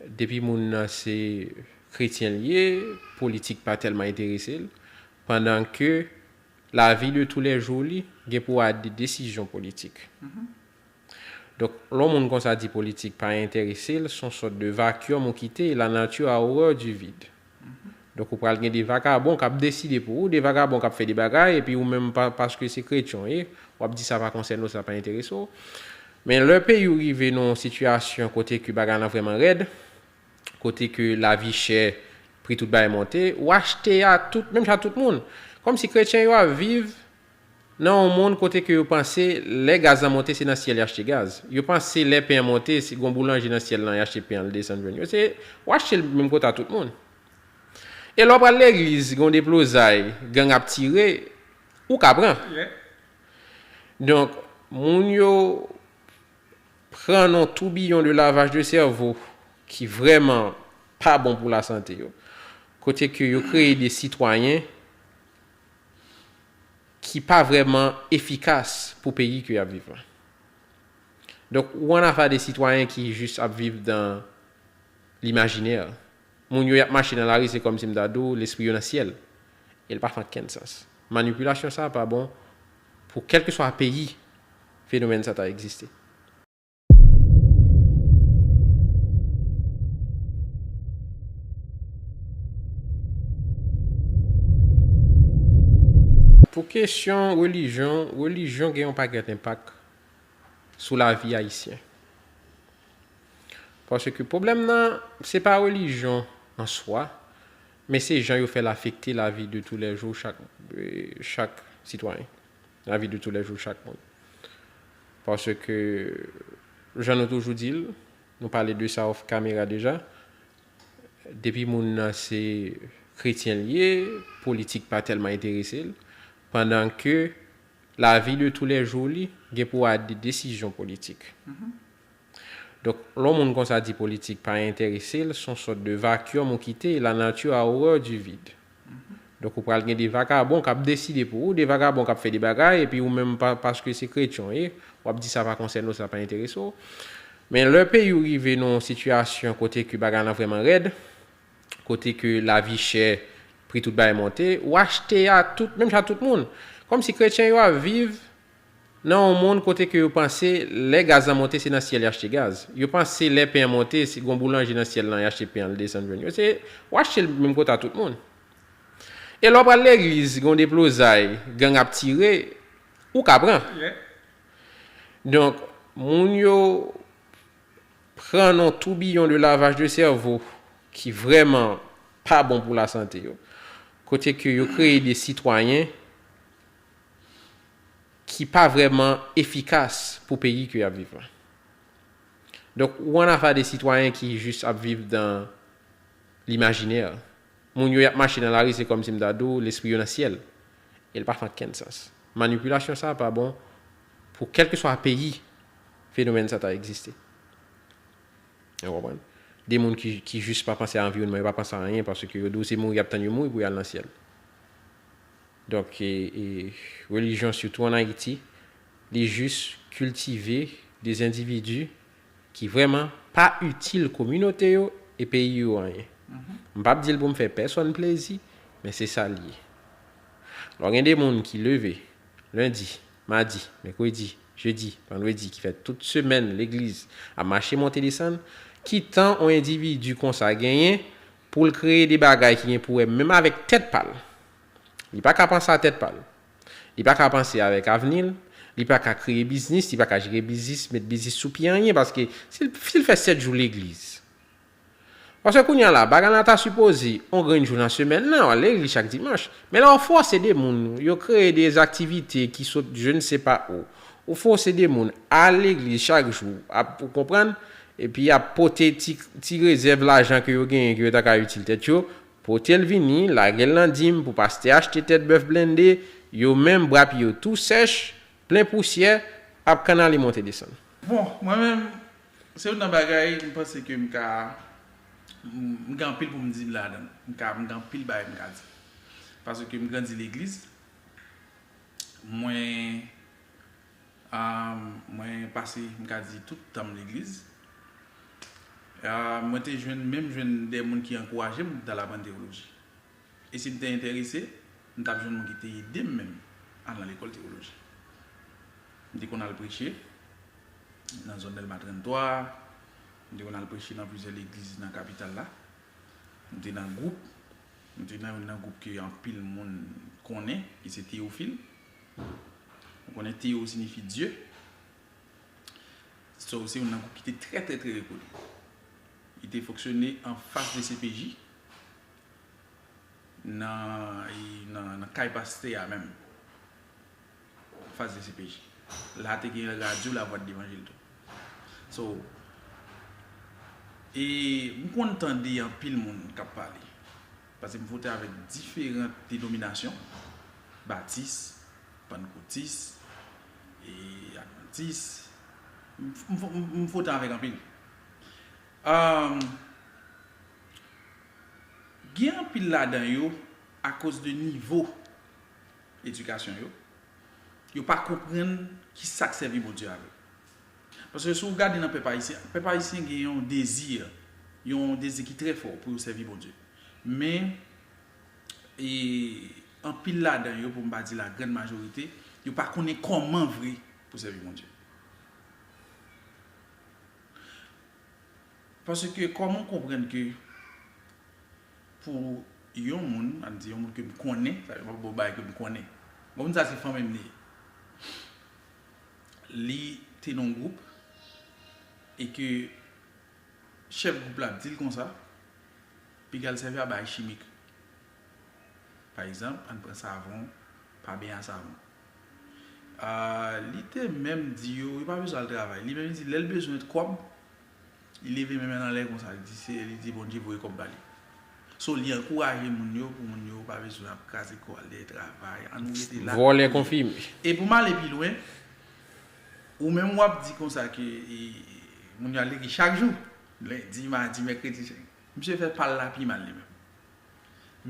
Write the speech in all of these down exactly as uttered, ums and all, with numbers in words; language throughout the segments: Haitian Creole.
Depi moun nan se kretyen l ye, politik pa tèlman enterese l, pandan ke lavi de toulèjou li gen pou wè a de desizyon politik. Donk, lè yon moun konsa di politik pa enterese l, se yon sòt de vacuum ou kite, la nature a horreur du vide. Donk, ou pral gen de vakabon k ap deside pou ou, de vakabon k ap fè de bagay, epi ou menm, pa, paske se kretyen w ye, w ap di sa pa konsène w, sa pa enterese w. Men lè peyi w rive nan yon sitiyasyon kote ke bagay lan vrèman rèd, kote ke lavi chè, pri tout bagay monte, ou achte a tout, menm jan tout moun. Kòmsi kretyen yo ap viv nan yon mond kote ke yo panse lè gaz lan monte, se nan syèl y achte gaz. Yo panse lè pen an monte, se gon boulanje nan syèl lan y achte pen an, l desann jwenn yo. Se, ou achte l menm kote a tout moun. E lè w pral legliz, gon deplozay, gang ap tire, ou ka pran. Donk, moun yo pran nan toubiyon de lavaj de sèvo ki vrèman pa bon pou lasante yo, kote ke yo kreye de sitwayen ki pa vrèman efikas pou peyi ke y ap viv lan. Donk, ou ann afè de sitwayen ki jis ap viv dan limajinè. Moun yo, y ap mache nan lari, se kòmsi m ta di w, lespri yo nan syèl. E l pa fè okenn sans. Manipilasyon sa a pa bon pou kèlkeswa peyi fenomèn sa ta egziste. Pou kesyon relijyon, relijyon gen yon pakèt enpak sou lavi ayisyen. Paske pwoblèm nan, se pa relijyon an swa, men se jan yo fè l afekte lavi de toulèjou chak, eh, chak sitwayen. Lavi de toulèjou chak moun. Paske, jan nou toujou di l, nou pale de sa off camera deja, depi moun nan se kretyen l ye, politik pa tèlman enterese l, pandan ke lavi de toulèjou li gen pou wè a de desizyon politik. Donk, lè yon moun konsa di politik pa enterese l, se yon sòt de vacuum ou kite, la nature a horreur du vide. Donk, ou pral gen de vakabon k ap deside pou ou, de vakabon k ap fè de bagay, epi ou menm, pa, paske se kretyen w ye, w ap di sa pa konsène w, sa pa enterese w. Men lè peyi w rive nan yon sitiyasyon kote ke bagay lan vrèman rèd, kote ke lavi chè, pri tout bagay monte, ou achte a tout, menm jan tout moun. Kòmsi kretyen yo ap viv nan yon mond kote ke yo panse lè gaz lan monte, se nan syèl y achte gaz. Yo panse lè pen an monte, se gon boulanje nan syèl lan y achte pen an, l desann jwenn yo. Se, ou achte l menm kote a tout moun. E lè w pral legliz, gon deplozay, gang ap tire, ou ka pran. Donk, moun yo pran nan toubiyon de lavaj de sèvo ki vrèman pa bon pou lasante yo, kote ke yo kreye de sitwayen ki pa vrèman efikas pou peyi ke y ap viv lan. Donk, ou ann afè de sitwayen ki jis ap viv dan limajinè. Moun yo, y ap mache nan lari, se kòmsi m ta di w, lespri yo nan syèl. E l pa fè okenn sans. Manipilasyon sa a pa bon pou kèlkeswa peyi fenomèn sa ta egziste. Ou konprann? De moun ki, ki jis pa panse a anviwònman, yo pa panse a anyen, paske yo di w se mouri y ap tann yo mouri pou y al nan syèl. Donk, e, e, relijyon, sitou ann Ayiti, li jis kiltive de endividi ki vrèman pa itil kominote yo e peyi yo anyen. M p ap di l pou m fè pèsonn plezi, men se sa l ye. Lè w gen de moun ki leve lendi, madi, mèkredi, jedi, vandredi, ki fè tout semèn legliz ap mache monte desann, ki tan yon endividi konsa genyen pou l kreye de bagay ki gen pou wè menm avèk tèt pa l? Li pa ka panse a tèt pa l. Li pa ka panse avèk avni l. Li pa ka kreye biznis, li pa ka jere biznis, met biznis sou pye anyen, paske si l, si l fè sèt jou legliz. Paske kounye a la, bagay la ta sipoze, yon grenn jou nan semèn nan, w al legliz chak dimanch. Men lè w fòse de moun, yo kreye de aktivite ki sot je ne sais pas où. Ou fòse de moun al legliz chak jou, ap, ou konprann? Epi ap pote ti, ti rezèv lajan ke yo genyen, ke yo ta ka itil tèt yo, pote l vini, lage l nan dim pou pastè achte tèt bèf blende, yo menm bra pye yo tou sèch, plen pousyè, ap kannale monte desann. Bon, mwen menm, se youn nan bagay m panse ke m ka, m, m gen anpil pou m di ladan l. M ka, m gen anpil bagay m ka di. Paske m grandi legliz. Mwen, ah, mwen pase, m ka di, tout tan m legliz. Ah, mwen te jwenn, menm jwenn de moun ki ankouraje m dal aprann teyoloji. E si m te enterese, m t ap jwenn moun ki te ede m menm al nan lekòl teyoloji. M te konn al preche nan zòn Dèlma trannntwa, m te konn al preche nan plizyè legliz nan kapital la. M te nan gwoup, m te nan youn nan gwoup ke anpil moun konnen, ki se Teyofil. Ou konnen Teyo siyifi Dye. So, se youn nan gwoup ki te trè, trè, trè rekoni. Li te fonksyone anfas de C P J, nan, nan, nan kay pastè a menm, anfas de C P J. La te gen radyo Lavwadlevanjil tou. So, e m konn tande anpil moun k ap pale. Paske m fwote avèk diferan denominasyon, batis, pannkotis, e advantis. M, m, m, m fwote avèk anpil. Um, gen anpil ladan yo, akoz de nivo edikasyon yo, yo pa konprann ki sa k sèvi Bondye avè l. Paske si w gade nan pèp ayisyen, pèp ayisyen gen yon dezi, yon dezi ki trè fò pou yo sèvi Bondye. Men, e, anpil ladan yo, pou m pa di la grann majorite, yo pa konnen kòman vre pou sèvi Bondye. Paske kòman w konprann ke pou yon moun, ann di yon moun ke m konnen, sa vle di m ap ba w bagay ke m konnen. Bon, moun sa se fanmi m li ye. Li te nan yon gwoup e ke chèf gwoup la di l konsa, piga l sèvi a bagay chimik. Pa egzanp, ann pran savon, pa benyen a savon. Ah, li te menm di yo, yo pa bezwen al travay. Li menm li di, lè l bezwen kòb, li leve men l anlè konsa, li di, se, li di Bondye voye kòb ba li. So, li ankouraje moun yo, pou moun yo pa bezwen ap kraze kò al dèyè travay. Ann nou rete la. Vòlè konfime. E pou m ale pi lwen, ou menm w ap di konsa ke, e, moun yo al legliz chak jou, lendi, madi, mèkredi, misye fè pa l la pi mal li menm.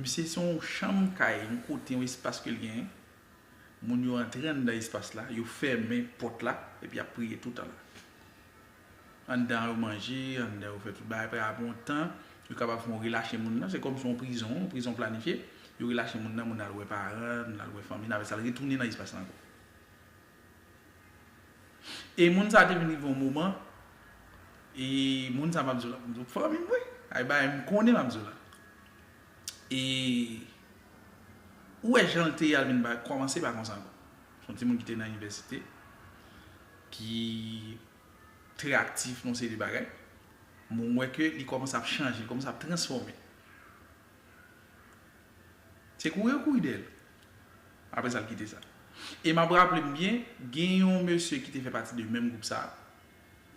Misye se yon chanm kay, yon kote, yon espas ke l genyen. Moun yo antre anndan espas la, yo fèmen pòt la, epi y ap priye toutan la. Anndan yo manje, anndan yo fè tout bagay, apre, apre yon tan, yo kapab fè yon relache moun nan, se kòmsi yon prizon, yon prizon planifye, yo relache moun nan, moun nan al wè paran, moun nan al wè fanmi l, apre sa l retounen nan espas la ankò. E moun sa te vin rive yon moman, e moun sa m ap di w la, m di w fanmi m wi, ay bagay m konnen m ap di w la. E ou wè jan l te ye al vin ba, kòmanse pa konsa ankò. Se yon timoun ki te nan inivèsite, ki trè aktif nan yon seri de bagay. Men w wè ke li kòmanse ap chanje, li kòmanse ap transfòme. Se kouri yo kouri dèyè l. Apre sa, l kite sa. E m ap raple m byen, gen yon mesye ki te fè pati de menm gwoup sa a,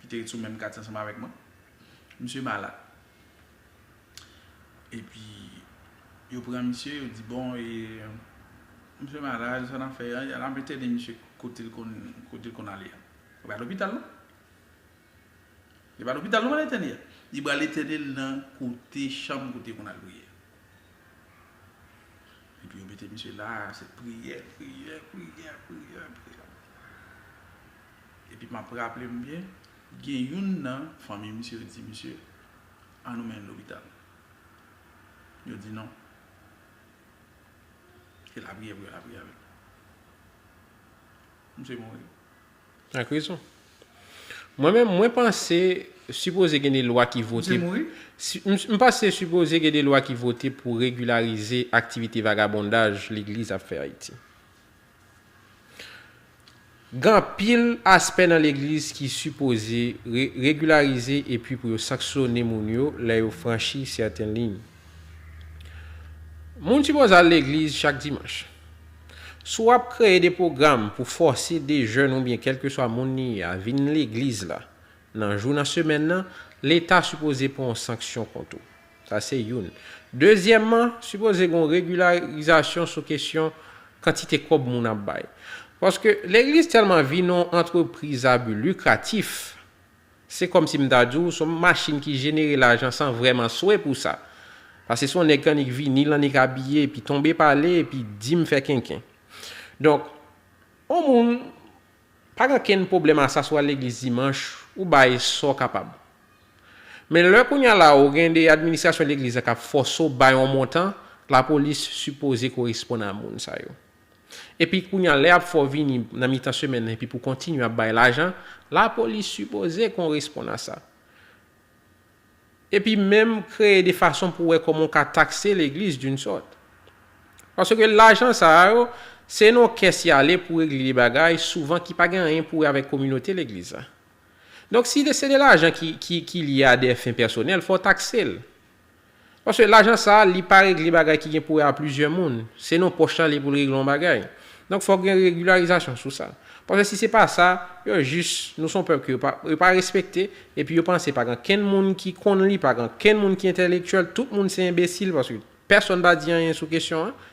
ki te ret sou menm katye ansanm avèk mwen. Misye malad. Epi, yo pran misye, yo di, bon, e, misye malad, sa n ap fè a, n ap entène misye kote l konn, kote l konn ale a. Yo pa lopital, non. Li pa lopital non, mwen entène a. Li pral entène l nan kote, chanm kote konn al priye. Epi yo mete misye la, se priyè, priyè, priyè, priyè, priyè. Epi m ap raple m byen, gen youn nan fanmi misye yo di misye, an nou mennen l lopital. Yo di non. Se lapriyè pou yo lapriyè avè l. Misye mouri. Ak rezon. Mwen menm, mwen panse sipoze gen de lwa ki vote. Misye mouri? Si, m, m panse sipoze gen de lwa ki vote pou regilarize aktivite vagabondaj legliz ap fè Ayiti. Gen anpil aspè nan legliz ki sipoze re-, regilarize epi pou yo sanksyone moun yo lè yo franchi sèten liy. Moun sipoze al legliz chak dimanch. Si w ap kreye de pwogram pou fòse de jèn oubyen kèlkeswa moun li ye a vin legliz la nan jou nan semèn nan, Leta sipoze pran yon sanksyon kont ou. Sa se youn. Dezyèmman, sipoze gen yon regilarizasyon sou kesyon kantite kòb moun ap bay. Paske legliz tèlman vin yon antrepriz a bi likratif, se kòmsi m ta di w, se yon machin ki jenere lajan san vrèman swe pou sa. Paske se yon nèg k annik vini, l annik abiye, epi tonbe pale, epi di m fè kenken. Donk, yon moun pa gen okenn pwoblèm a sa, si w al legliz dimanch, ou bay sa w kapab. Men lè kounye a la ou gen de administrasyon legliz la k ap fòse w bay yon montan, lapolis sipoze koresponn a moun sa yo. Epi kounye a lè y ap fè w vini nan mitan semèn nan epi pou w kontinye ap bay lajan, lapolis sipoze koresponn a sa. Epi menm kreye de fason pou w wè kòman w ka takse legliz d'une sorte. Paske lajan sa a yo, se nan kès y ale pou regle de bagay souvan ki pa gen anyen pou wè avèk kominote legliz la. Donk si se de lajan ki, ki, ki lye a de fen pèsonèl, fò w takse l. Paske lajan sa a, li pa regle bagay ki gen pou wè a plizyè moun. Se nan pòch la li pou l regle yon bagay. Donk fòk gen regilarizasyon sou sa. Paske si se pa sa, yo jis, nou se yon pèp ke yo pa, yo pa respekte, epi yo panse pa gen kenn moun ki konn li, pa gen kenn moun ki entèlektyèl, tout moun se enbesil, paske pèsonn pa di anyen sou kesyon an.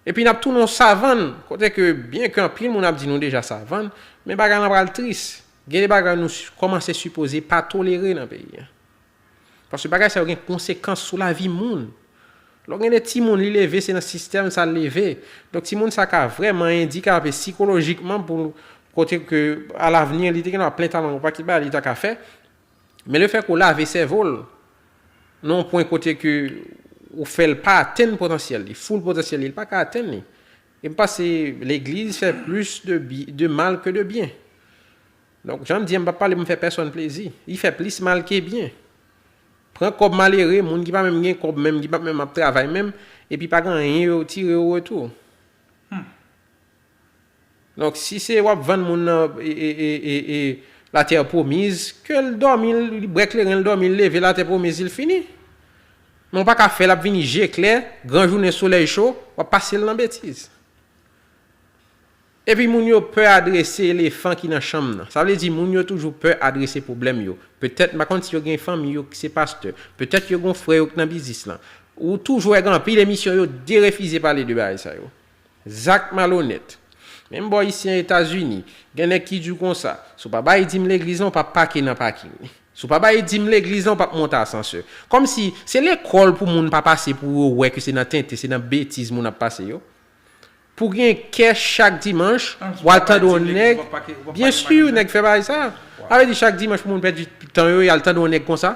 Epi n ap tounen yon savann, kote ke, byen ke anpil moun ap di nou deja savann, men bagay lan pral tris. Gen de bagay nou si- kòmanse sipoze pa tolere nan peyi a. Paske bagay sa yo gen konsekans sou lavi moun. Lè w gen de timoun, li leve, se nan sistèm sa l leve. Donk, timoun sa ka vrèman andikape sikolojikman pou kote ke, alavni, li te gen yon plen talan, yon pakèt bagay li ta ka fè. Men lefètke w lave sèvo l nan yon pwen kote ke ou fè l pa atenn potansyèl li, full potansyèl li, li pa ka atenn li. E m panse legliz fè plis de, bi- de mal ke de byen. Donk, jan m di a, m p ap pale pou m fè pèsonn plezi. Li fè plis mal ke byen. Pran kòb malere, moun ki pa menm gen kòb menm, ki pa menm ap travay menm, epi pa gen anyen yo tire o retou. Donk, si se w ap vann moun nan e, e, e, e, e, latè pwomiz, ke l dòmi, li bwè kleren, l dòmi, l leve, latè pwomiz, li fini. Men w pa ka fè l ap vini je klè, gran jounen solèy cho, w ap pase l nan betiz. Epi moun yo pè adrese elefan ki nan chanm nan. Sa vle di moun yo toujou pè adrese pwoblèm yo. Petèt, m pa konn si yo gen fanmi yo ki se pastè. Petèt yo gen frè yo ki nan biznis lan. Ou toujou wè gen anpil emisyon yo derefize pale de bagay sa yo. Zak malonèt. Menm bò isi an Etazini, gen nèg ki di w konsa, si w pa bay dim legliz lan, w p ap pake nan paking. Si w pa bay dim legliz lan, w p ap monte asansè. Kòmsi se lekòl pou moun pa pase pou yo wè ke se nan tenten, se nan betiz moun ap pase yo. Pou gen kè chak dimanch, w al tande yon nèg, byen si nèg fè bagay sa. Sa vle di chak dimanch pou moun pèdi tan yo, y al tande yon nèg konsa.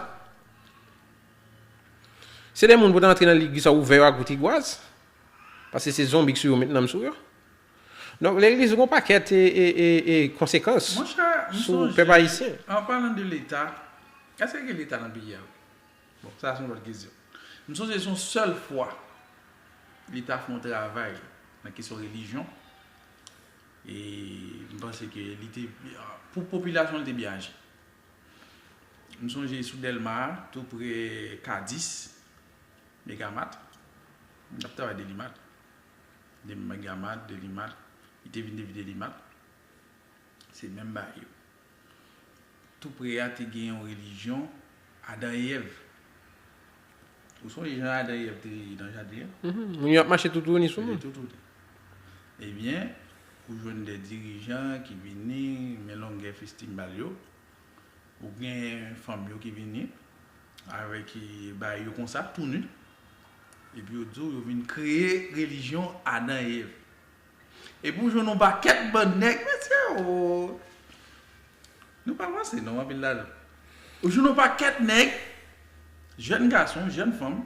Se de moun pou ta antre nan legliz sa ouvè yo ak bout igwaz. Paske se zonbi k sou yo met nanm sou yo. Donk legliz gen yon pakèt e, e, e, e konsekans sou pèp ayisyen. An palan de Leta, èske gen Leta nan peyi a? Bon, sa se yon lòt kesyon. M sonje se yon sèl fwa Leta fè yon travay nan kesyon relijyon. E m panse ke li te, pou popilasyon, li te byen aji. M sonje sou Dèlma, tou pre Kadis, Megamat. M t ap travay Delimat. De Megamat, Delimat. Li te vin depi Delimat. Se menm bagay yo. Tou pre a te gen yon relijyon, Adan e Èv. Ou sonje jan Adan e Èv te nan jaden an? Mhm. Moun yo ap mache toutouni sou moun. Toutouni. Ebyen, ou jwenn de dirijan ki vini, men longè festival yo. Ou gen fanm yo ki vini avèk, e, bagay yo konsa, tou nu. Epi yo di w yo vin kreye relijyon Adan e Èv. Epi w jwenn yon pakèt bann nèg, mesye, o. Nou pa panse non, anpil ladan. Ou jwenn yon pakèt nèg, jèn gason, jèn fanm,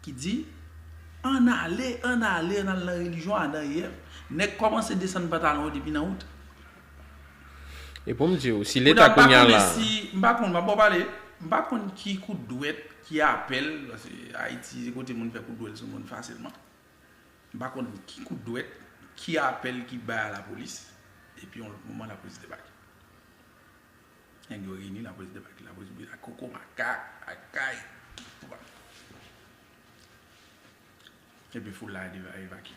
ki di, ann ale, ann ale, ann al nan relijyon Adan e Èv. Nèg kòmanse desann pantalon yo depi nan wout. E pou m di w, si Leta kounye a la. Si, m pa konn, m ap ba w pale, m pa konn ki kout dwèt, ki apèl, paske Ayiti se kote moun fè kout dwèt sou moun fasilman. M pa konn ki kout dwèt, ki apèl ki bay a lapolis, epi yon lòt moman lapolis debake. Nèg yo reyini, lapolis debake, lapolis vin ak koko makak, ak kay. Epi foul la eva-, evakye.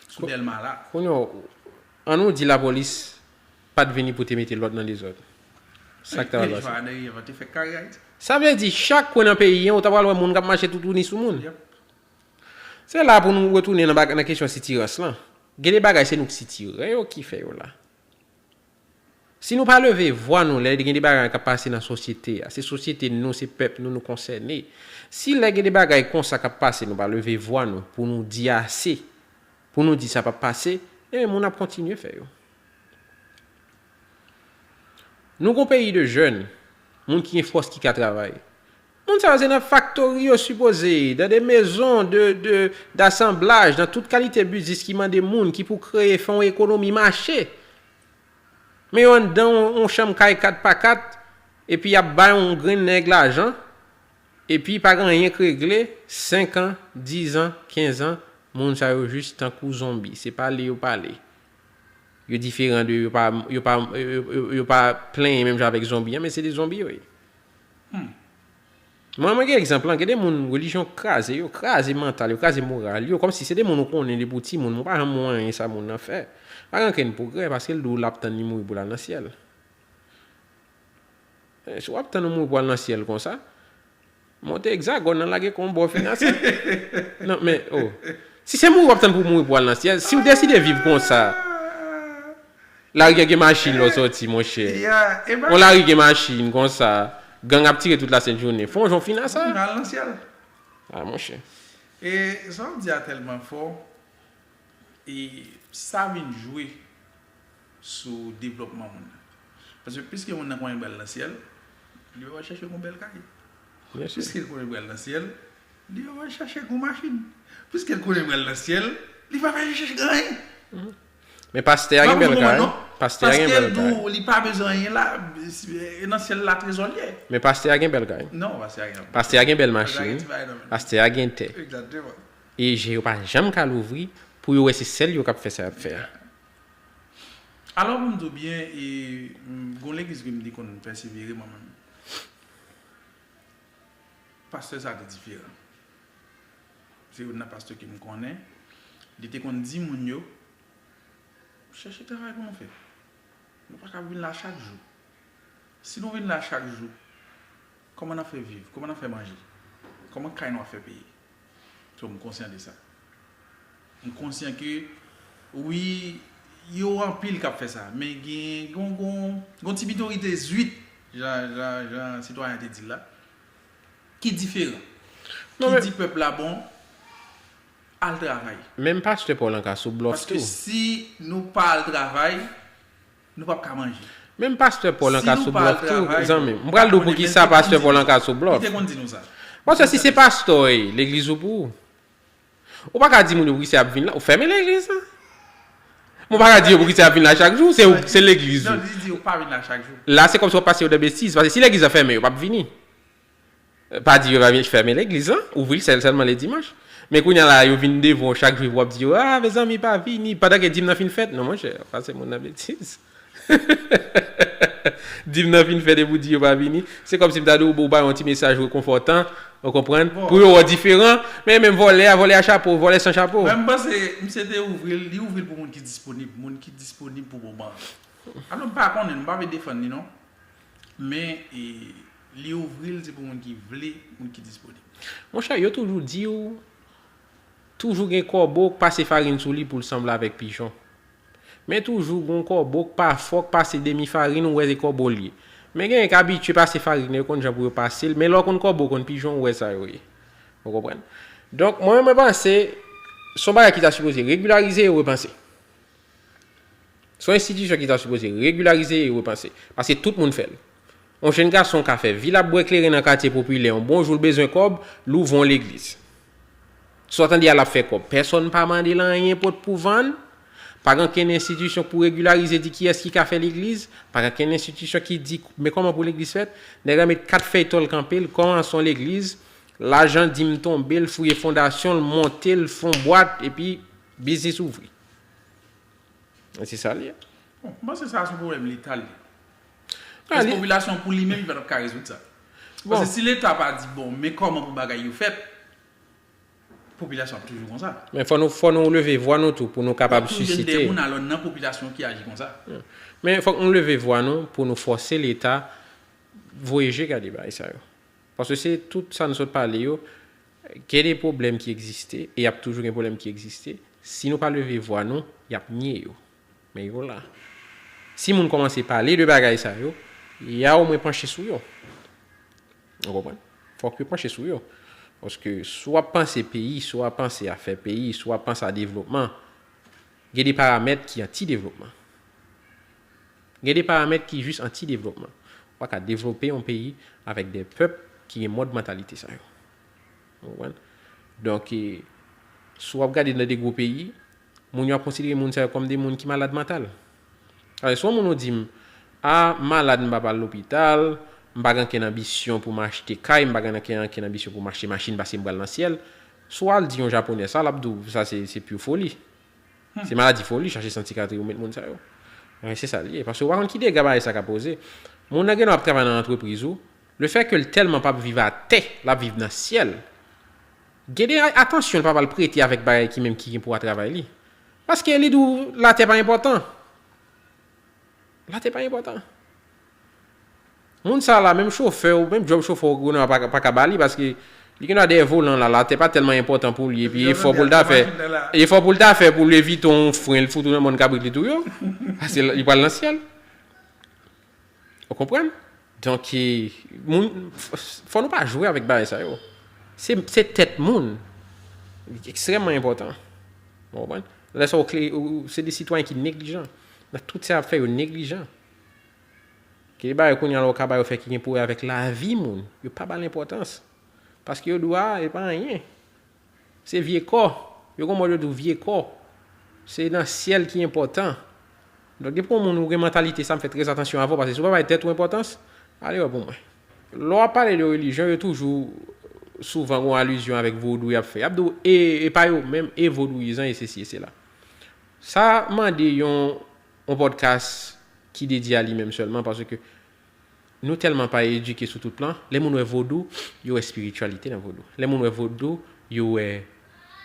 Sou Dèlma la. Kounye a, ann nou di lapolis pa t vini pou te mete lòd nan dezòd. Sa k ta pral pase? Sa vle di, chak kwen nan peyi an, ou ta pral wè moun k ap mache toutouni sou moun. Yep. Se la pou nou retounen nan, nan kesyon sitirans lan. Gen de bagay, se nou k sitire yo ki fè yo la. Si nou pa leve vwa nou lè gen de bagay k ap pase nan sosyete a, se sosyete nou, se pèp nou, nou konsène. Si lè gen de bagay konsa k ap pase, nou pa leve vwa nou pou nou di ase, pou nou di sa p ap pase, ebyen moun ap kontinye fè yo. Nou gon peyi de jèn. Moun ki gen fòs ki ka travay. Moun sa yo se nan faktori yo sipoze ye, dans des maisons de, de, d'assemblage, dans tout kalite biznis ki mande moun, ki pou kreye, fè yon ekonomi mache. Men yo anndan yon, yon chanm kay kat pa kat, epi y ap bay yon grenn nèg lajan, epi pa gen anyen k regle, senk an, diz an, kenz an, moun sa yo jis tankou zonbi. Se pale yo pale. Yo diferan de, yo pa, yo pa, yo, yo, yo pa plenyen menm jan avèk zonbi an, men se de zonbi yo ye. Mwen, mwen gen egzanp lan, gen de moun relijyon kraze yo, kraze mantal yo, kraze moral yo, kòmsi se de moun ou konnen depi w timoun, ou pa janm wè anyen sa moun nan fè. Pa gen okenn pwogrè, paske l di w l ap tann li mouri pou l al nan syèl. Eh, si w ap tann ou mouri pou w al nan syèl konsa, monte egzagòn nan lage kon bò finasye. Non, men, oh. Si se mouri w ap tann pou mouri pou w al nan syèl, si w deside viv konsa, lari an gen machin lè w sòti, monchè. On lari gen machin konsa, gang ap tire tout lasent jounen. Fè yon jan w fin a sa. Ou al nan syèl. Ah, monchè. E sa w di a tèlman fò, e sa vin jwe sou devlòpman moun nan. Paske piske moun nan konnen l pral nan syèl, li pral chèche yon bèl kay. Piske l konnen l pral nan syèl, li pral chèche gwo machin. Piske l konnen l pral nan syèl, li pa pral chèche granyen. Men pastè a gen bèl kay. Pastè a gen bèl kay. Paske l di w li pa bezwen anyen la, e nan syèl la trezò l ye. Men pastè a gen bèl kay. Non, pastè a gen. Pastè a gen bèl machin. Pastè a gen tè. Egzakteman. E je yo pa janm ka louvri pou yo wè se sèl yo k ap fè sa y ap fè a. Alò, pou m di w byen, e, m, gon legliz ke m te konn pèsevere mwen menm. Pastè sa te diferan. Se youn nan pastè ke m konnen. Li te konn di moun yo, chèche travay pou nou fè. Nou pa ka vin la chak jou. Si nou vin la chak jou, kòman n ap fè viv? Kòman n ap fè manje? Kòman kay nou ap fè peye? So, m konsyan de sa. M konsyan ke, wi, yo anpil k ap fè sa, men gen, gon, gon, gon ti minorite zwit, jan, jan, jan sitwayen te di l la, ki diferan, ki di pèp la bon, al travay. Menm pastè pa w lan ka sou blòf tou. Paske si nou pa al travay, nou p ap ka manje. Menm pastè pa w lan ka sou blòf tou, zanmi m. M pral di w poukisa pastè pa w lan ka sou blòf. Li te konn di nou sa. Paske si se pastè w ye, legliz ou pou ou. Ou pa ka di moun yo poukisa y ap vin la, ou fèmen legliz la. Men w pa ka di yo poukisa y ap vin la chak jou, se, se legliz ou. Non, li di yo pa vin la chak jou. La, se kòmsi w ap pase yo dan betiz, paske si legliz la fèmen, yo p ap vini. Pa di yo pa vin fèmen legliz lan, ouvri l sèl, sèlman le dimanch. Men kounye a la, yo vin devan w chak jou epi w ap di yo, a, mezanmi, pa vini, pandan ke dim nan fin fèt. Non, monchè, pase moun nan betiz. Dim nan fin fèt epi w di yo pa vini. Se kòmsi m ta di w, bon, w ba yo yon ti mesaj rekonfòtan, ou konprann? Pou yo wè w diferan, men menm vòlè a, vòlè a chapo, vòlè san chapo. Mwen, m panse, misye te ouvri l, li ouvri l pou moun ki disponib. Moun ki disponib pou moman an. Alò, m pa konnen, m pa vle defann li, non. Men, e, li ouvri l, se pou moun ki vle, moun ki disponib. Monchè, yo toujou di w, toujou gen kòbo k pase farin sou li pou l sanble avèk pijon. Men toujou gon kòbo k pa fò, k pase demi farin, ou wè se kòbo l ye. Men genyen k abitye pase farin nan, yo konn jan pou yo pase l, men lè w konn kòbo, w konn pijon, ou wè sa yo ye. Ou konprann? Donk, mwen, mwen panse, se yon bagay ki ta sipoze regilarize e repanse. Se yon enstitisyon ki ta sipoze regilarize e repanse. Paske tout moun fè l. Yon jenn gason ka fè vi l ap bwè kleren nan katye popilè, yon bon jou l bezwen kòb, l ouvri yon legliz. Sa w tande a l ap fè kòb. Pèsonn pa mande l anyen pot pou vann. Pa gen okenn enstitisyon pou regilarize di kiyès ki ka fè legliz. Pa gen okenn enstitisyon ki di, men kòman pou legliz fèt. Nèg la met kat fèy tòl kanpe l, kòmanse yon legliz. Lajan dim tonbe, l fouye fondasyon, l monte, l fè yon bwat, epi biznis ouvri. Se sa l ye. Bon, m panse sa se yon pwoblèm Leta l ye. Paske popilasyon pou li menm, li pa t ap ka rezoud sa. Paske si Leta pa di, bon, men kòman pou bagay yo fèt, popilasyon ap toujou konsa. Men fò nou, fò nou leve vwa nou tou pou nou kapab sisite. Toujou gen de moun alò nan popilasyon ki aji konsa. Men fòk nou leve vwa nou pou nou fòse Leta voye je gade bagay sa yo. Paske se tout sa nou sot pale yo, gen de pwoblèm ki egziste, e y ap toujou gen pwoblèm ki egziste. Si nou pa leve vwa nou, y ap nye yo. Men yo la. Si moun kòmanse pale de bagay sa yo, y a omwen panche sou yo. Ou konprann? Fòk yo panche sou yo. Paske si w ap panse peyi, si w ap panse afè peyi, si w ap panse a devlopman, gen de paramèt ki anti-devlopman. Gen de paramèt ki jis anti-devlopman. pa ka devlope yon peyi avèk de pèp ki gen mòd mantalite sa yo. Ou konprann? Donk, e, si w ap gade nan de gwo peyi, moun yo ap konsidere moun sa yo kòm de moun ki malad mantal. Alò, si yon moun ou di m, a, m malad, m pa pral lopital, m pa gen ankenn anbisyon pou m achte kay, m pa gen ankenn, ankenn anbisyon pou m achte machin paske m pral nan syèl, si w al di yon Japonè sa, l ap di w, sa se, se pure folie. Se maladi foli, chache santi ka te remèt moun sa yo. Men se sa l ye. Paske w pa konn ki dega bagay sa ka poze. Moun nan gen dwa ap travay nan antrepriz ou, le fè ke l tèlman p ap viv atè, l ap viv nan syèl. Gen de atansyon l pa pral prete avèk bagay ki menm ki gen pou a travay li. Paske li di w latè pa enpòtan. Latè pa enpòtan. Moun sa la, menm chofè ou, menm djòb chofè ou, gouvènman pa, pa ka ba li, paske li gen dwa dèyè volan la, latè pa tèlman enpòtan pou li, epi efò pou l ta fè, efò pou l ta fè pou leve yon fren, l fout ou nan mòn kabrit li tou yo, paske li pral nan syèl. Ou konprann? Donk, e, moun, f-, fò nou pa jwe avèk bagay sa yo. Se, se tèt moun. Li ekstrèmman enpòtan. Ou konprann? Lè sa w kle-, ou, se de sitwayen ki neglijan. Nan tout sa y ap fè, yo neglijan. Gen de bagay kounye a la ou ka ba yo fè ki gen pou wè avèk lavi moun, yo pa ba l enpòtans. Paske yo di w, a, e pa anyen. Se vye kò. Yo gen yon mòd yo di w vye kò. Se nan syèl ki enpòtan. Donk, depi yon moun ou gen mantalite sa, m fè trè atansyon avè w, paske si w pa bay tèt ou enpòtans, ale wè pou mwen. Lè w ap pale de relijyon, yo toujou souvan gen yon alizyon avèk vodou y ap fè. Y ap di w, e, e pa yo menm, e vodouyizan, e sesi, e sela. Sa mande yon, yon podcast ki dedye a li menm sèlman, paske nou tèlman pa edike sou tout plan. Lè moun wè vodou, yo wè espirityalite nan vodou. Lè moun wè vodou, yo wè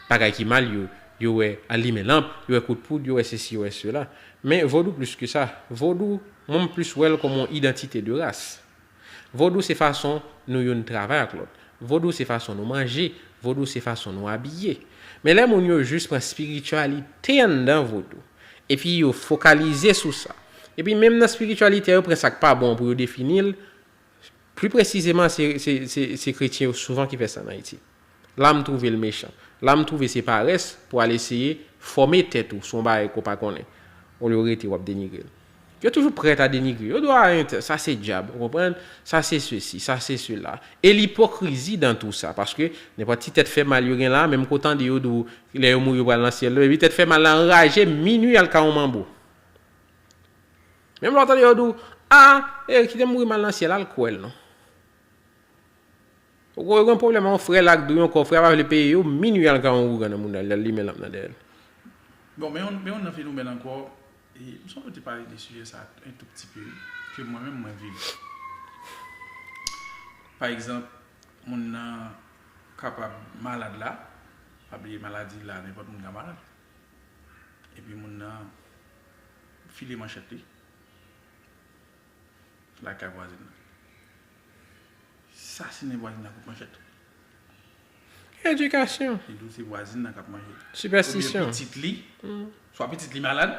bagay ki mal, yo, yo wè alimen lanp, yo wè kout poud, yo wè sesi, yo wè sela. Men vodou plis ke sa. Vodou, mwen m plis wè l kòm yon idantite de ras. Vodou se fason nou youn travay ak lòt. Vodou se fason nou manje. Vodou se fason nou abiye. Men lè moun yo jis pran espirityalite anndan vodou, epi yo fokalize sou sa. Epi menm nan espirityalite a, yo pran sa k pa bon pou yo defini l. Pli presizeman, se, se, se, se kretyen yo souvan ki fè sa an Ayiti. La m twouve l mechan. La m twouve se parès pou al eseye fòme tèt ou sou yon bagay ke w pa konnen. Olye w rete w ap denigre l. Yo toujou prèt a denigre. Yo di w, a, entè, sa se dyab, ou konprann? Sa se sesi, sa se sela. E lipokrizi dan tou sa, paske nenpòt ti tèt fè mal yo gen la, menm ke w tande yo di w, lè yo mouri yo pral nan syèl la, epi tèt fè mal la anraje, minui al ka yon manbo. Menm lè w tande yo di w, a, e, kite m mouri m al nan syèl, al kwè l non. Ou gen pwoblèm ak yon frè la k di w yon kò, frè a pa vle peye yo, minui al ka yon ougan nan moun nan, li al limen lanp nan dèyè l. Bon, men yon, men yon nan fenomèn ankò, e, m sonje w te pale de sijè sa a un tout petit peu, ke mwen menm mwen viv. Pa egzanp, moun nan kapab malad la, pa bliye maladi la, nenpòt moun ka malad. Epi moun nan file manchèt li lakay vwazin nan. Sasinen vwazin nan kout manchèt. Edikasyon. Li di w se vwazin nan k ap manje. Sipèstisyon. Oubyen pitit li, swa pitit li malad,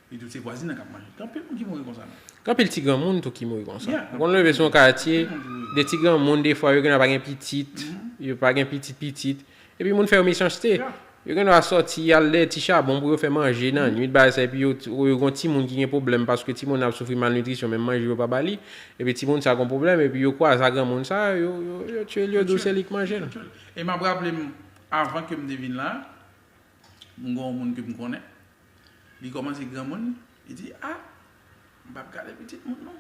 li di w se vwazin nan k ap manje. Gen anpil moun ki mouri konsa non. Gen anpil ti granmoun tou ki mouri konsa. Ou konn leve sou yon katye, de ti granmoun, defwa, yo gen dwa pa gen pitit, yo pa gen pitit pitit. Epi moun fè yo mechanste. Yo gen dwa sòti, al dèyè ti chabon pou yo fè manje nan nwit, bagay sa, epi yo, yo gen yon timoun ki gen pwoblèm paske timoun nan ap soufri malnitrisyon, menm manje yo pa ba li. Epi timoun sa gen yon pwoblèm, epi yo kwaze ak granmoun sa, yo, yo, yo tiye l, yo di w se li k manje l. E m ap raple m, avan ke m te vin la, m gen yon moun ke m konnen, li kòmanse granmoun, li di, a, m p ap gade pitit moun non.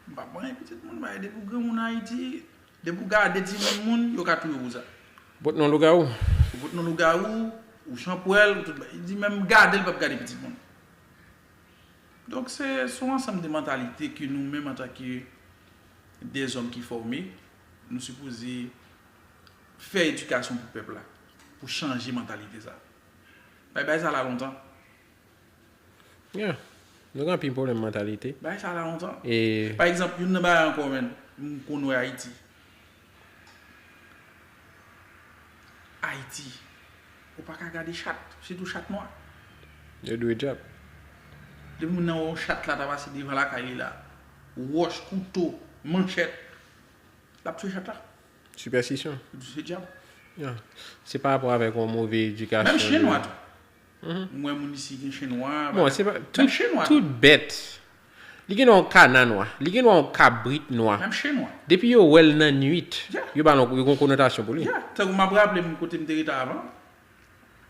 M p ap manyen pitit moun, bagay depi w granmoun Ayiti, depi w gade timoun moun, yo ka touye w pou sa. Ou pot non lougawou. Ou pot non lougawou, ou chanpwèl, ou tout bagay. Li di menm gade l p ap gade pitit moun. Donk se, se yon ansanm de mantalite ke nou menm antanke dèzòm ki fòme, nou sipoze fè edikasyon pou pèp la, pou chanje mantalite sa. Bay, bay sa la lontan. Yeah. Nou gen anpil pwoblèm mantalite. Bagay sa la lontan. E pa egzanp, youn nan bagay ankò, menn, m konn wè Ayiti. Ayiti. Ou pa ka gade chat, sitou chat nwa. Yo dwe djab. Depi moun nan wè yon chat la ta pase devan lakay li la, wòch, kouto, manchèt, l ap touye chat la. Sipèstisyon. Li di se dyab. Yeah. Se pa rapò avèk yon move edikasyon. Menm chen nwa tou. M wè moun isi gen chen nwa. Bon, se pa tout, tout bèt. Li gen dwa yon kana nwa. Li gen dwa yon kabrit nwa. Menm chen nwa. Depi yo wè l nan nwit, Yeah. yo ba l yon, yo gen yon konotasyon pou li. Yeah. Tankou m ap raple m kote m te rete avan.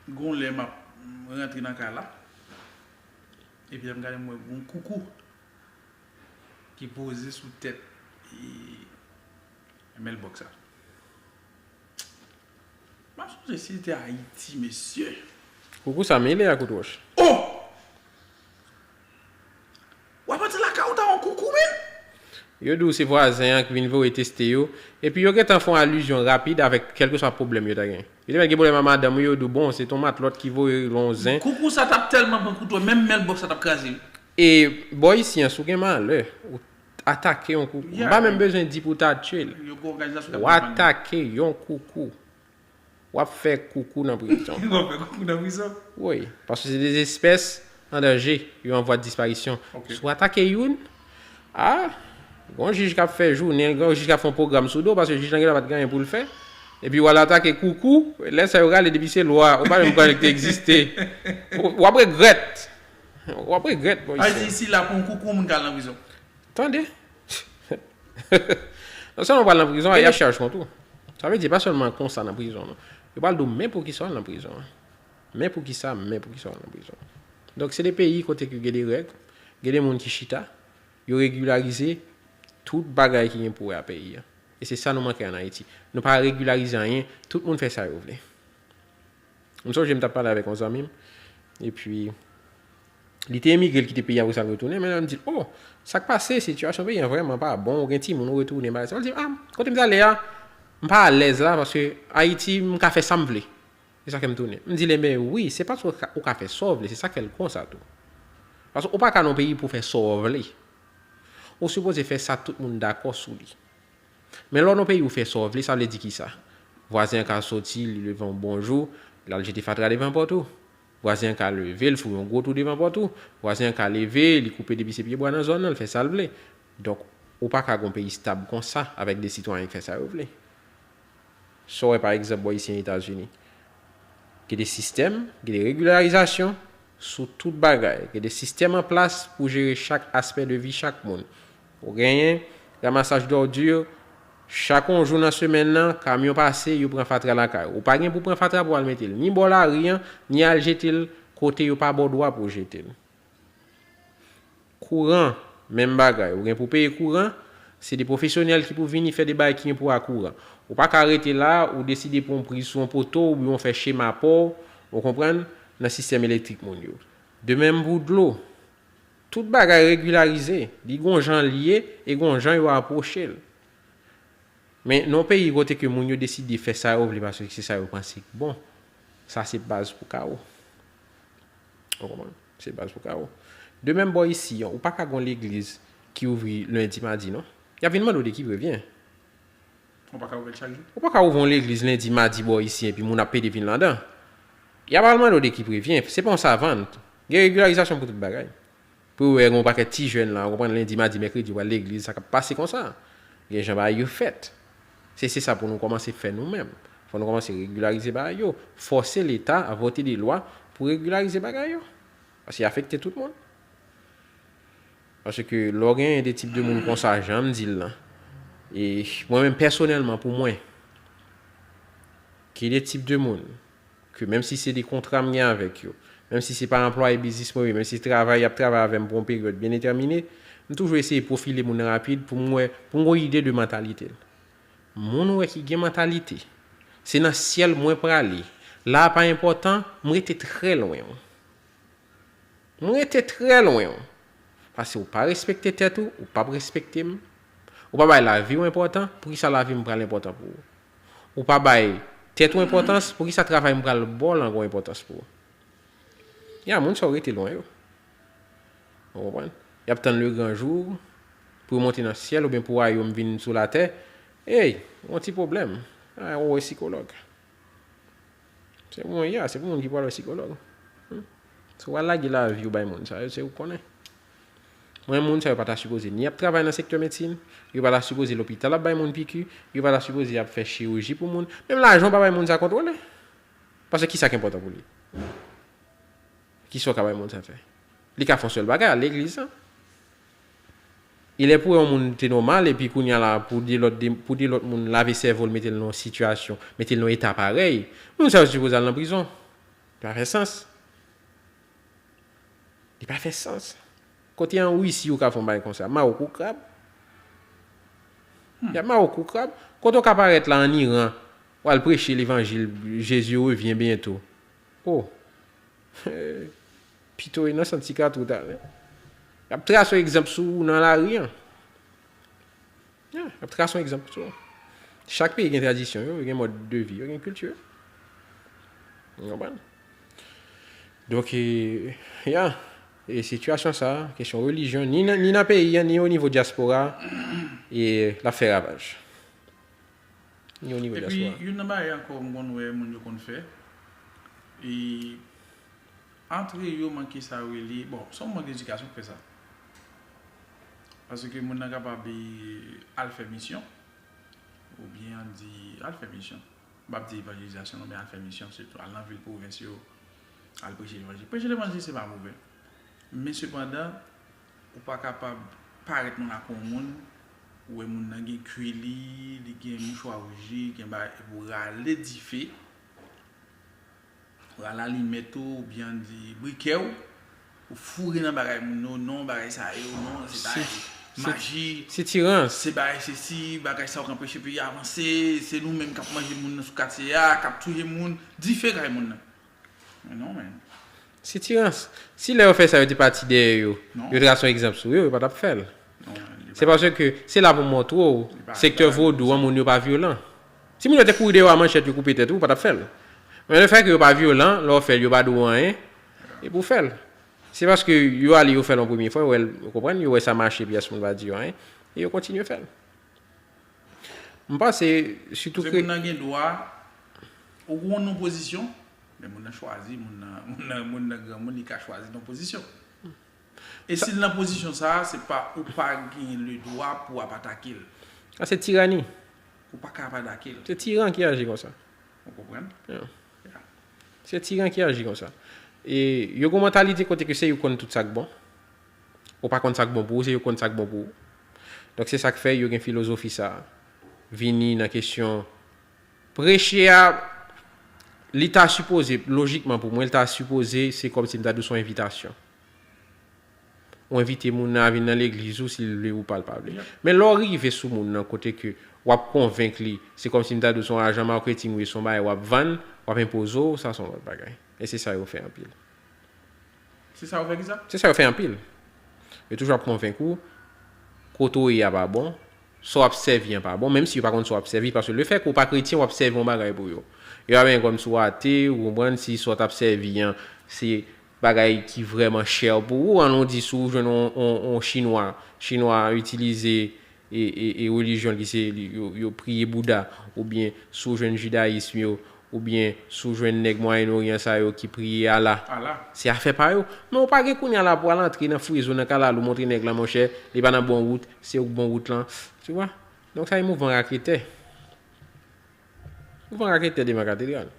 Gon lè m ap m rantre nan kay la. Epi lè m gade m wè gon koukou ki poze sou tèt e, mailbox la. M ap sonje si se te Ayiti, mesye. Koukou sa mele ak kout wòch. Oh! W ap antre lakay ou ta wè yon koukou, men? Yo di w se vwazen an ki vin voye teste yo. Epi yo gentan fè yon alizyon rapid avèk kèlkeswa pwoblèm yo ta gen. Yo te mèt gen pwoblèm ak madanm ou, yo di w bon, se t on matlòt ki voye l yon zen. Koukou sa t ap tèlman pran kout wòch, menm mailbox sa t ap kraze. E bò isi an, si w gen malè, ou atake yon koukou. Yeah, M pa menm like- bezwen di pou w ta tye l. Yo gen òganizasyon k ap W pran l. atake yon koukou. W ap fè koukou nan prizon. Yo ap fè koukou nan prizon. Wi, paske se de espès an danje, yo an vwa de disparisyon. Ok. Si w atake youn, a, gon jij k ap fè jounen, gon jij k ap fè yon pwogram sou do, paske jij lan genlè pa t gen anyen pou l fè. Epi w al atake koukou, lè sa yo rale depi se lwa, ou pa menm konnen li te egziste. W ap regrèt. W ap regrèt, bò A isi. di si la pou yon koukou, moun ka al nan prizon. Tande. Non sèlman w pral nan prizon, y ap chaj kont ou. Sa vle di pa sèlman konsa nan prizon, non. Yo pral di w men poukisa w al nan prizon an. Men poukisa, men poukisa w al nan prizon. Donk se de peyi kote ke gen de règ, gen de moun ki chita, yo regilarize tout bagay ki gen pou wè a peyi a. E se sa nou manke an Ayiti. Nou pa regilarize anyen, tout moun fè sa yo vle. M sonje m t ap pale avèk yon zanmi m, epi li te emigre, l kite peyi a, apre sa l retounen, men m di l, oh, sa k pase, sitiyasyon peyi an vrèman pa bon, ou gen timoun, ou retounen, bagay sa. L di, ah, kote m t ale a, m pa alèz la, paske Ayiti, m ka fè sa m vle. Se sa fè m tounen. M di l, enben wi, se paske ou ka, ou ka fè sa w vle, se sa k fè l konsa tou. Paske ou pa ka nan yon peyi pou w fè sa w vle. Ou sipoze fè sa tout moun dakò sou li. Men lè w nan peyi ou fè sa w vle, sa vle di kisa? Vwazen an ka soti, li leve yon bonjou, l al jete fatra devan pòt ou. Vwazen an ka leve, l foure yon gwo twou devan pòt ou. Vwazen an ka leve, li koupe de pye bwa nan zòn nan, l fè sa l vle. Donk, ou pa ka gon peyi stab konsa avèk de sitwayen k fè sa yo vle. Sa w wè pa egzanp bò isi an Etazini. Gen de sistèm, gen de regilarizasyon sou tout bagay. Gen de sistèm an plas pou jere chak aspè de vi chak moun. Ou genyen ramasaj dòdi, chak yon jou nan semèn nan, kamyon pase, yo pran fatra lakay ou. Ou pa gen pou pran fatra pou al mete l ni bò lari an, ni al jete l kote yo pa ba w dwa pou w jete l. Kouran, menm bagay. Ou gen pou peye kouran, se de pwofesyonèl ki pou vini fè de bagay ki gen pou wè ak kouran. Ou pa ka rete la, ou deside pran yon priz sou yon poto, oubyen w fè chema pa w, ou konprann, nan sistèm elektrik moun yo. De menm pou dlo. Tout bagay regilarize. Li gon jan l ye, e gon jan yo apwoche l. Men nan yon peyi kote ke moun yo deside fè sa yo vle paske se sa yo panse k bon, sa se baz pou kawo. Ou konprann? Se baz pou kawo. De menm bò isi an, ou pa ka gon legliz ki ouvri lendi, madi, non. Y ap vin mande w de ki prevyen. Ou pa ka ouvè l chak jou. Ou pa ka ouvri yon legliz lendi, madi bò isi, epi moun ap pede vin ladan. Y ap al mande w de ki prevyen. Se pa yon savann. Gen regilarizasyon pou tout bagay. Pou w wè gen yon pakèt ti jèn la, ou konprann, lendi, madi, mèkredi, yo pral legliz, sa k ap pase konsa. Gen jan bagay yo fèt. Se, se sa pou nou kòmanse fè nou menm. Fò nou kòmanse regilarize bagay yo. Fòse Leta a vote de lwa pou regilarize bagay yo. Paske afekte tout moun. Paske lè w genyen de tip de moun konsa, jan m di l lan, e mwen menm pèsonèlman pou mwen, gen de tip de moun ke menm si se de kontra m gen avèk yo, menm si se pa anplwaye biznis mwen ye, menm si se travay y ap travay avè m pou yon peryòd byen detèmine, m toujou eseye pwofile moun nan rapid pou m wè, pou m gen yon ide de mantalite l. Moun ou wè ki gen mantalite, se nan syèl mwen prale, la a pa enpòtan, m rete trè lwen w. Mwen rete trè lwen w. Paske ou pa respekte tèt ou, ou p ap respekte m. Ou pa bay lavi w enpòtan, poukisa lavi m pral enpòtan pou ou? Ou pa bay tèt ou enpòtans, poukisa travay m pral ba w la gon enpòtans pou ou? Ya, moun sa yo rete lwen yo. Ou konprann? Y ap tann le gran jou pou yo monte nan syèl oubyen pou wayòm vin sou latè. Ey, yon ti pwoblèm. A, ou wè sikològ. Se pou moun, ya, se pou moun ki pral wè sikològ. Hmm. Si w al lage lavi w bay moun sa yo, se ou k konnen. Mwen, moun sa yo pa ta sipoze ni ap travay nan sektè medsin, yo pa ta sipoze lopital ap bay moun piki, yo pa ta sipoze ap fè chiriji pou moun. Menm lajan w pa bay moun sa kontwole. Paske kisa k enpòtan pou li? Kisa w ka bay moun sa fè? Li ka fè yon sèl bagay, al legliz la. Il est pour yon moun te nòmal, epi kounye a la, pou de lòt, de, pou de lòt moun lave sèvo l, mete l nan yon sitiyasyon, mete l nan yon eta parèy, moun sa yo sipoze al nan prizon. Li pa fè sans. Li pa fè sans. Kote an Risi ou ka fè yon bagay konsa? Mawok ou krab? Y ap mawok ou krab? Kote w ka parèt la an Iran, w al preche levanjil, Jésus revient bientôt. Oh! Pito e nan santi katou talè. Y ap trase yon egzanp sou ou nan lari an. Yeah, y ap trase yon egzanp sou ou. Chak peyi gen tradisyon yo, yo gen mòd de vi, yo gen kilti yo. Ou konprann? Donk, e, yeah, e sitiyasyon sa, kesyon relijyon, ni nan, ni nan peyi an, ni o nivo dyaspora, e l ap fè ravaj. Ni o nivo dyaspora. Epi, youn nan bagay ankò m konn wè moun yo konn fè, e, antre yo manke sa yo rele, bon, se yon mank edikasyon k fè sa. Paske moun nan kapab, e, al fè misyon, oubyen di al fè misyon. M p ap di evanjelizasyon non, men al fè misyon sitou, al nan vil pwovens yo, al preche levanjil. Preche levanjil se pa move. Men sepandan, ou pa kapab parèt nan lakou yon moun, ou wè moun nan gen kwi li, li gen mouchwa wouj li, gen bagay, epi w rale dife, w rale alimèt ou, oubyen di brikè w, ou foure nan bagay moun yo, non, bagay sa yo, non, se bagay maji, se tirans, se bagay sesi, bagay sa yo k anpeche peyi a avanse, se nou menm k ap manje moun nan sou katye a, k ap touye moun, dife kay moun nan. Men non, men. Se tirans. Si lè yo fè sa, yo te pati dèyè yo, yo trase yon egzanp sou yo, yo pa t ap fè l. Se paske se la pou montre w, sektè vodou an, moun yo pa vyolan. Si moun yo te kouri dèyè w a manchèt, yo koupe tèt ou, ou pa t ap fè l. Men lefètke yo pa vyolan, lè w fè l, yo pa di w anyen, epi w fè l. Se paske yo ale, yo fè l yon premye fwa, yo wè l, yo konprann, yo wè sa mache, pyès moun pa di yo anyen, e yo kontinye fè l. M panse, sitou ke moun nan gen dwa, ou konn nan pozisyon, men moun nan chwazi, moun nan, moun nan, moun nan granmoun, li ka chwazi nan pozisyon. E si l nan pozisyon sa a, se pa, ou pa gen ledwa pou w ap atake l. Sa se tirani. Ou pa ka ap atake l. Se tiran ki aji konsa. Ou konprann? Yeah. Se tiran ki aji konsa. E yo gen yon mantalite kote ke se yo konn tout sa k bon. Ou pa konn sa k bon pou ou, se yo konn sa k bon pou ou. Donk se sa k fè yo gen filozofi sa a. Vini nan kesyon preche a, li ta sipoze, lojikman pou mwen, li ta sipoze, se kòmsi m ta di w se yon envitasyon. Ou envite moun nan a vin nan legliz ou, si l vle ou pa, l pa vle. Men lè w rive sou moun nan kote ke w ap konvenk li, se kòmsi m ta di w se yon ajan maketing ou se yon bagay w ap vann, w ap enpoze w, sa se yon lòt bagay. E se sa yo fè anpil. Se sa yo fè kisa? Se sa yo fè anpil. Yo toujou ap konvenk ou, kote w ye a pa bon, sa w ap sèvi an pa bon, menm si yo pa konn sa w ap sèvi, paske lefètke w pa kretyen, w ap sèvi yon bagay pou yo. Yo ap gen kòmsi w ate, ou konprann, si sa w t ap sèvi an, se bagay ki vrèman chè pou ou, ann nou di si w jwenn yon, yon, yon chinwa, chinwa itilize e, e, e relijyon li se, li, yo, yo priye Bouda, oubyen si w jwenn jidayism yo, oubyen si w jwenn nèg Mwayen Oryan sa yo ki priye Allah. Allah. Se afè pa yo. Men ou pa gen kounye a la pou al antre nan frezo, nan kalalou, montre nèg la, monchè, li pa nan bon wout, se ou k bon wout lan. Tu vois? Donk sa e mouvman raketè. Mouvman raketè devan katedral.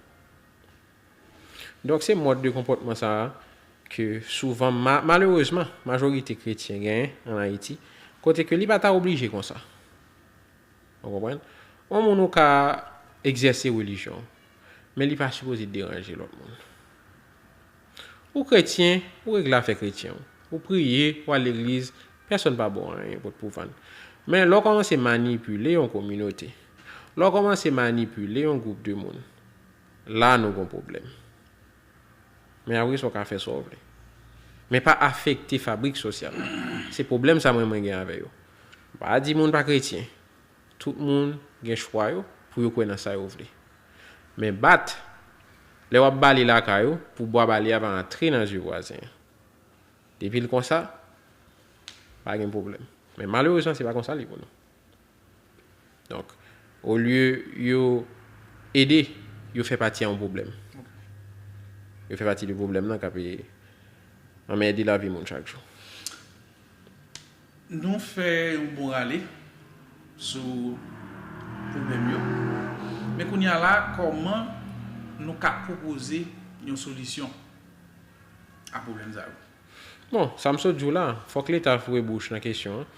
Donk se mòd de konpòtman sa a ke souvan, ma-, malerezman, majorite kretyen genyen ann Ayiti, kote ke li pa ta oblije konsa. Ou konprann? Yon moun ou ka egzèse relijyon w, men li pa sipoze deranje lòt moun. Ou kretyen, ou regle afè kretyen w. Ou priye, ou al legliz, pèsonn pa ba w anyen pou, pou vann. Men lè w kòmanse manipile yon kominote, lè w kòmanse manipile yon gwoup de moun, la nou gon pwoblèm. Men apre sa, w ka fè sa w vle. Men pa afekte fabrik sosyal la. Se pwoblèm sa mwen, mwen gen avè yo. M pa di moun pa kretyen. Tout moun gen chwa yo pou yo kwè nan sa yo vle. Men bat, lè w ap bale lakay ou, pou bwa bale a pa antre nan zye vwazen an. Depi l konsa, pa gen pwoblèm. Men malerezman, se pa konsa l ye pou nou. Donk, olye yo ede, yo fè pati a yon pwoblèm. Yo fè pati de pwoblèm nan k ap anmède lavi moun chak jou. Nou fè yon bon rale sou pwoblèm yo. Men kounye a la, kòman nou ka pwopoze yon solisyon a pwoblèm sa yo? Bon, sa m sot di w la, fòk Leta foure bouch nan kesyon an.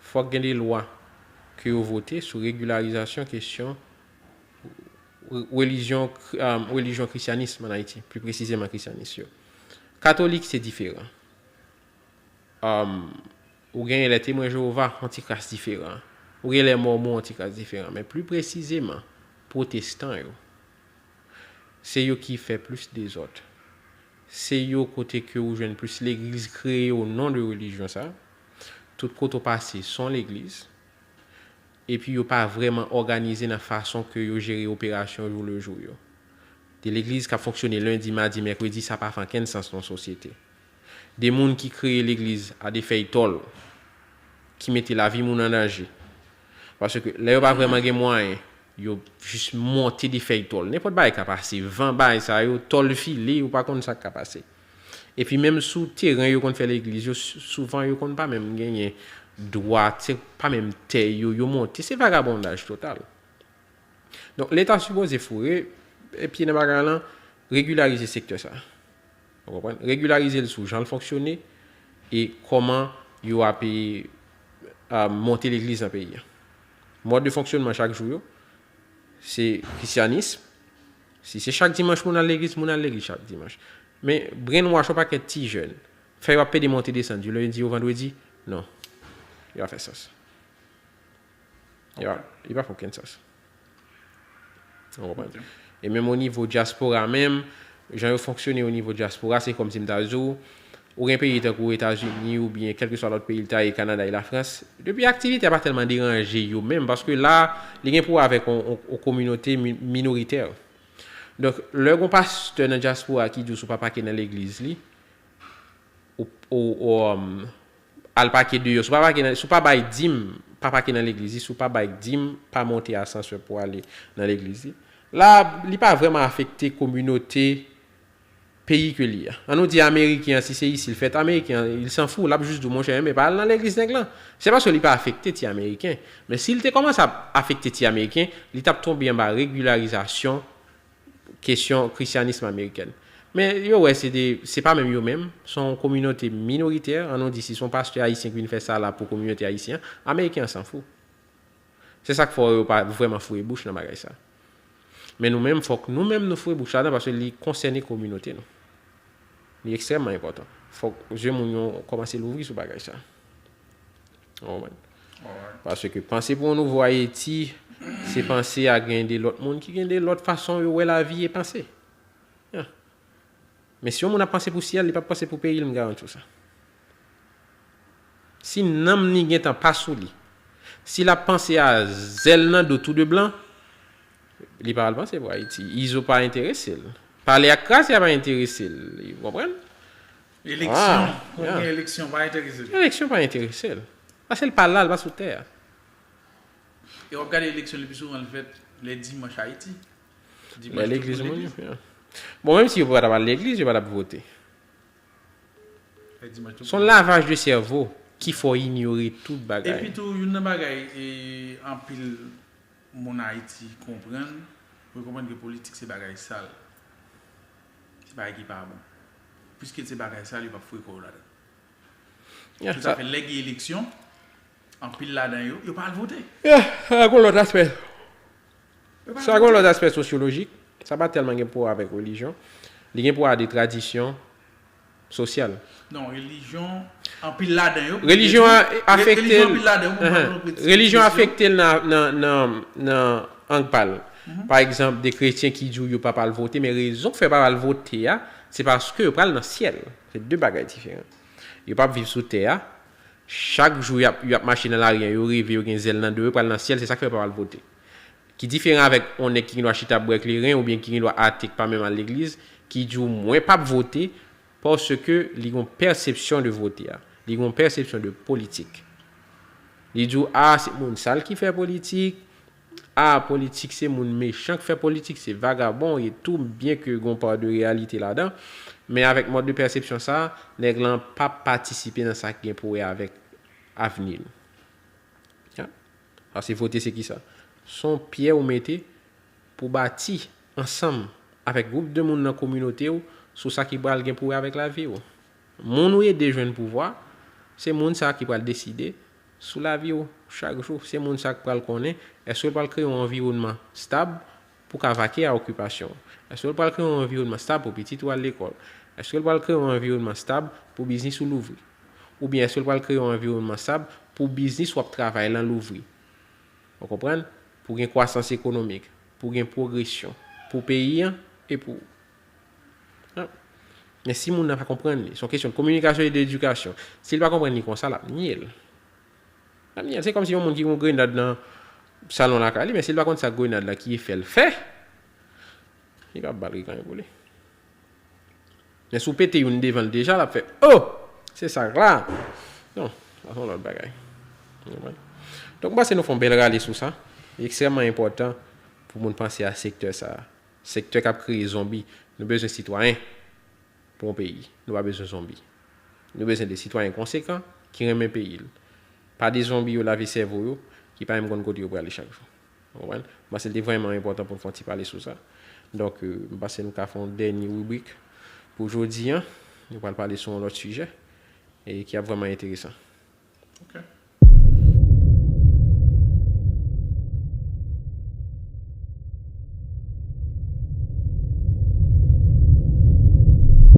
fòk gen de lwa ke yo vote sou regilarizasyon kesyon relijyon, relijyon krisyanis ann Ayiti, pli presizeman krisyanis yo. Katolik, se diferan. Ou genyen lè Temwen Jewova, yon ti kras diferan. Ou genyen lè Mòmon, yon ti kras diferan. Men pli presizeman, pwotestan yo, se yo ki fè plis dezòd. Se yo kote ke ou jwenn plis legliz kreye o non de relijyon sa. Tout kote w pase, se yon legliz. Epi yo pa vrèman òganize nan fason ke yo jere operasyon jou le jou yo. De legliz k ap fonksyone lendi, madi, mèkredi, sa pa fè okenn sans nan yon sosyete. De moun ki kreye legliz a de fèy tòl, ki mete lavi moun an danje. Paske lè yo pa vrèman gen mwayen, yo jis monte de fèy tòl. Nenpòt bagay ka pase, van, bagay sa yo, tòl file, ou pa konn sa k ka pase. Epi menm sou teren yo konn fè legliz yo, souvan yo konn pa menm genyen dwa, se pa menm tè yo, yo monte, se vagabondaj total. Donk, Leta sipoze foure pye nan bagay lan, regilarize sektè sa. Ou konprann? Regilarize l sou jan l fonksyone e kòman yo ap monte legliz nan peyi a. Mòd de fonksyonman chak jou yo, se krisyanis. Si se chak dimanch moun al legliz, moun al legliz chak dimanch. Men brainwash yon pakèt ti jèn, fè yo ap pede monte desann di lendi o vandredi, non. Yo pa fè sans. Yo pa, li pa fè okenn sans. Ou konprann? E menm o nivo dyaspora menm, jan yo fonksyone o nivo dyaspora, se kòmsi m ta di w, ou gen peyi tankou Etazini oubyen kèlkeswa lòt peyi, l ta ye Kanada e Lafrans, depi aktivite a pa tèlman deranje yo menm, paske la, li gen pou wè avèk yon, yon, yon kominote mi-, minoritè. Donk, lè gon pastè nan dyaspora ki di w si w pa pake nan legliz li, ou, ou, ou, um, al pake deyò. Si w pa pake nan, si w pa bay dim, pa pake nan legliz li, si w pa bay dim, pa monte asansè pou ale nan legliz li. La, li pa vrèman afekte kominote peyi ke li a. An nou di Ameriken an, si se isi l fèt, Ameriken an, il s'en fout, l ap jis di w, monchè, enben, pa al nan legliz nèg lan. Se paske li pa afekte ti Ameriken. Men si l te kòmanse ap afekte ti Ameriken, li t ap tonbe anba regilarizasyon kesyon krisyanis amerikèn. Men yo wè se de, se pa menm yo menm, se yon kominote minoritè, an nou di si se yon pastè ayisyen ki vin fè sa la pou kominote ayisyen an, Ameriken an s'en fout. Se sa k fè yo pa vrèman foure bouch nan bagay sa. Men nou menm, fòk nou menm nou foure bouch ladan paske li konsène kominote nou. Li ekstrèmman enpòtan. Fòk zye moun yo kòmanse louvri sou bagay sa. Ou konprann? Paske panse pou yon nouvo Ayiti, se panse a gen de lòt moun ki gen de lòt fason yo wè lavi e panse. Ya. Men si yon moun ap panse pou syèl, li p ap panse pou peyi l, m garanti w sa. Si nanm ni gentan pa sou li, si l ap panse a zèl nan do tou de blan, li pa al panse pou Ayiti. Izo pa enterese l. Pale ak krasi a pa enterese l. Ou konprann? Eleksyon, ah, pou gen eleksyon pa enterese l. Eleksyon pa enterese l. Paske l pa la, l pa sou tè a. E w ap gade eleksyon li pi souvan l fèt lè dimanch Ayiti. Lè legliz moun yo. Bon, menm si yo pa t ap al legliz, yo pa t ap vote. Lè dimanch tou. Se yon lavaj de sèvo ki fè w inyore tout bagay. Epi tou, youn nan bagay, e, anpil moun Ayiti konprann, pou yo konprann ke politik se bagay sal. Se bagay ki pa bon. Piske se bagay sal, yo p ap foure kò yo ladan. Toutafè, lè gen eleksyon, anpil ladan yo, yo pa al vote. Ya, sa gon lòt aspè. Yo pa al vote. Sa gon lòt aspè sosyolojik. Sa pa tèlman gen pou wè avèk relijyon. Li gen pou wè avèk de tradisyon sosyal. Non, relijyon, anpil ladan yo. Relijyon an afekte l. Relijyon, anpil ladan yo, moun pa gen yon predisponisyon. Relijyon afekte l nan, nan, nan, nan ang pa l. Pa egzanp, de kretyen ki di w yo p ap al vote, men rezon k fè yo p ap al vote a, se paske yo pral nan syèl. Se de bagay diferan. Yo p ap viv sou tè a. Chak jou y ap, y ap mache nan lari an, yo reve yo gen zèl nan do yo, pral nan syèl, se sa k fè yo pa pral vote. Ki diferan avèk yon nèg ki gen dwa chita ap bwè kleren oubyen ki gen dwa ate k pa menm al legliz, ki di w, mwen p ap vote, paske li gen yon pèsepsyon de vote a. Li gen yon pèsepsyon de politik. Li di w, a, se moun sal ki fè politik, a, politik se moun mechan k fè politik, se vagabon, e tou, byen ke gen yon pa de reyalite ladan, men avèk mòd de pèsepsyon sa, nèg lan p ap patisipe nan sa k gen pou wè avèk avni nou. Ya. Paske vote se kisa? Se yon pyè ou mete pou bati ansanm avèk gwoup de moun nan kominote w sou sa ki pral gen pou wè avèk lavi w. Moun ou ede jwenn pouvwa, se moun sa ki pral deside sou lavi w chak jou. Se moun sa k pral konnen, èske l pral kreye yon anviwònman stab pou ka vake a okipasyon w? Èske l pral kreye yon anviwònman stab pou pitit ou al lekòl? Èske l pral kreye yon anviwònman stab pou biznis ou louvri? Oubyen èske l pral kreye yon anviwònman stab pou biznis w ap travay lan louvri? Ou konprann? Pou gen kwasans ekonomik, pou gen pwogresyon, pou peyi an e pou ou. Men si moun nan pa konprann li, se yon kesyon de kominikasyon e de edikasyon. Si l pa konprann li konsa, l ap nye l. L ap nye l. Se kòmsi yon moun ki gen yon grenad nan salon lakay li, men si l pa konn sa grenad la ki efè l fè, li p ap ba l ri ganyen pou li. Men si w pete youn devan l deja, l ap fè, "Oh! Se sa k la!" Non, sa se yon lòt bagay. Ou konprann? Donk, m panse nou fè yon bèl rale sou sa. Li ekstrèmman enpòtan pou moun panse a sektè sa a. Sektè k ap kreye zonbi. Nou bezwen sitwayen pou yon peyi. Nou pa bezwen zonbi. Nou bezwen de sitwayen konsekan ki renmen peyi l. Pa de zonbi yo lave sèvo yo, ki pa menm konn kote yo prale chak jou. Ou konprann? M panse li te vrèman enpòtan pou n fè yon ti pale sou sa. Donk, euh, m panse nou ka fè yon dènye ribrik pou jodi a. Nou pral pale sou yon lòt sijè e ki ap vrèman enteresan. Ok.